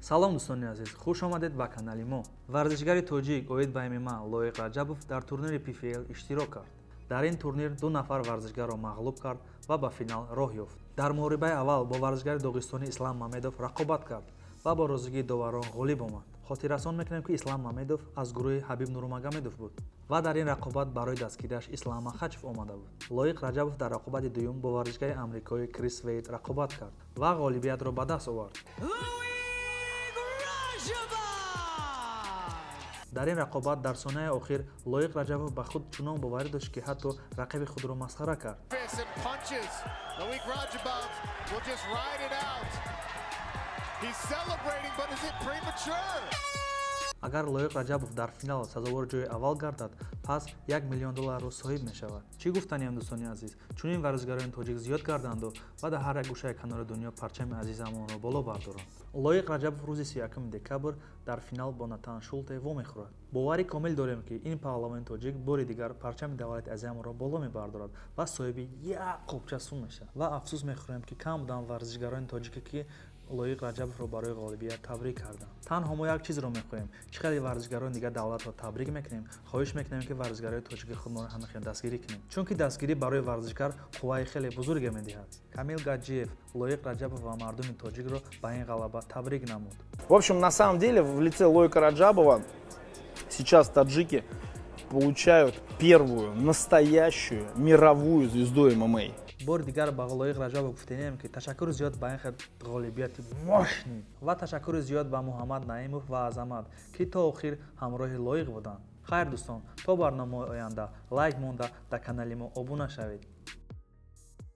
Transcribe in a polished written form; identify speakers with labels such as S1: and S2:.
S1: Салом, дӯстони азиз, хуш омадед ба канали мо. Варзишгари тоҷик оид ба ММА Лоиқ Раҷабов дар турнири ПФЛ иштирок кард. Дар ин турнир ду нафар варзишгарро мағлуб кард ва ба финал роҳ ёфт. Дар муҳорибаи аввал бо варзишгари доғистони Ислам Мамедов рақобат кард ва бо розигии доварон ғолиб омад. Хотиррасон мекунем, ки Ислам Мамедов аз гурӯҳи Ҳабиб Нурмагомедов буд ва дар ин рақобат барои дастгириаш Ислам Махачев омада буд. Лоиқ Раҷабов дар рақобати дуюм бо варзишгари амрикоӣ Крис Вейд рақобат кард ва ғолибиятро ба даст овард.
S2: Loic Rajabov!
S1: Дар ин рақобат дар сонияи охир Лоиқ Раҷабов ба худ чунон боварӣ дошт, ки ҳатто рақиби худро масхара кард.
S3: Fists and punches. Loic Rajabov will just ride it out. He's celebrating, but is it premature?
S1: Агар Лоиқ Раҷабов дар финал сазовори ҷои аввал гардад, пас 1 миллион долларро соҳиб мешавад. Чӣ гуфтаниам, дӯстони азиз, чунин варзишгарони тоҷик зиёд гарданду ва дар ҳар як гӯшаи канори дунё парчами азизамонро боло бардоранд. Лоиқ Раҷабов рӯзи 31 декабр дар финал бо Натан Шулте вомехӯрад. Боварӣ комил дорем, ки ин паҳлавони тоҷик бори дигар парчами давлати азизамонро боло мебардорад ва соҳиби як қопча сум мешавад. Ва афсӯс мехӯрем, ки кам буданд варзишгарони тоҷике, ки Лоиқ Раҷабовро барои ғолибият табрик карданд. Танҳо мо як чизро мехоҳем: чӣ хеле варзишгарони дигар давлатро табрик мекунем, хоҳиш мекунем, ки варзишгарои тоҷики худмонро ҳама хел дастгирӣ кунем, чунки дастгирӣ барои варзишгар қувваи хеле бузурге медиҳад. Камил Гаджиев Лоиқ Раҷабов ва мардуми тоҷикро ба ин ғалаба табрик намуд.
S4: В общем, на самом деле, в лице Лоика Раджабова сейчас таджики получают первую настоящую мировую звезду ММА.
S1: Бори дигар ба Лоиқ Раҷабов гуфтанем, ки ташаккури зиёд ба ин хел ғолибияти мощный ва ташаккури зиёд ба Муҳаммад Наимов ва Азамат, ки то охир ҳамроҳи Лоиқ буданд. Хайр, дӯстон, то барномаҳои оянда лайк монда, дар канали мо обуна шавед.